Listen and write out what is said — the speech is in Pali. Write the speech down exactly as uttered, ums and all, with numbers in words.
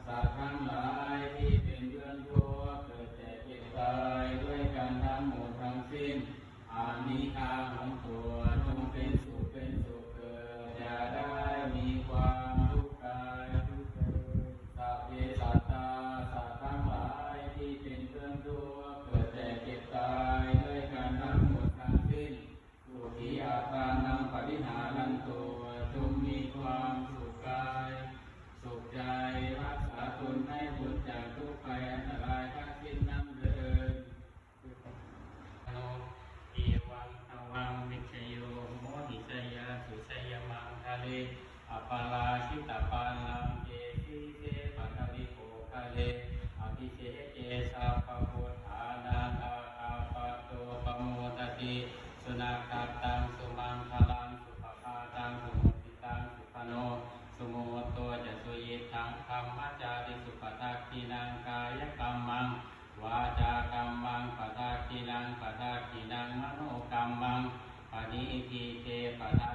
สัตว์ทั้งหลายที่เป็นเพื่อนทุกข์เกิดแก่เจ็บตายด้วยกันทั้งหมดทั้งสิ้น Anīghā hontu จงเป็นสุขเป็นสุขเถิดอย่าได้มีความทุกข์กายทุกข์ใจ Sabbe sattā สัตว์ทั้งหลายที่เป็นเพื่อนทุกข์เกิดแก่เจ็บตายด้วยกันทั้งหมดทั้งสิ้น Sukhī attānaṃ pariharantu จงมีความสุขกายสุขใจรักษาตนให้พ้นจากทุกข์ภัยอันตรายทั้งสิ้นนั้นเถิด Evaṃ tvaṃ vijayo hohi jayassu jayamaṅgale aparājitapallaṅke sīse paṭhavipokkhare abhiseke sabbabuddhānaṃ aggappatto pamodati. Sunakkhattaṃ sumaṅgalaṃ supabhātaṃ suhuṭṭhitaṃ sukhaṇo sumuhutto ca suyiṭṭhaṃ brahmacārisu padakkhiṇaṃ kāyakammaṃ vācākammaṃ padakkhiṇaṃ padakkhiṇaṃ manokammaṃ paṇidhī te padakkhiṇā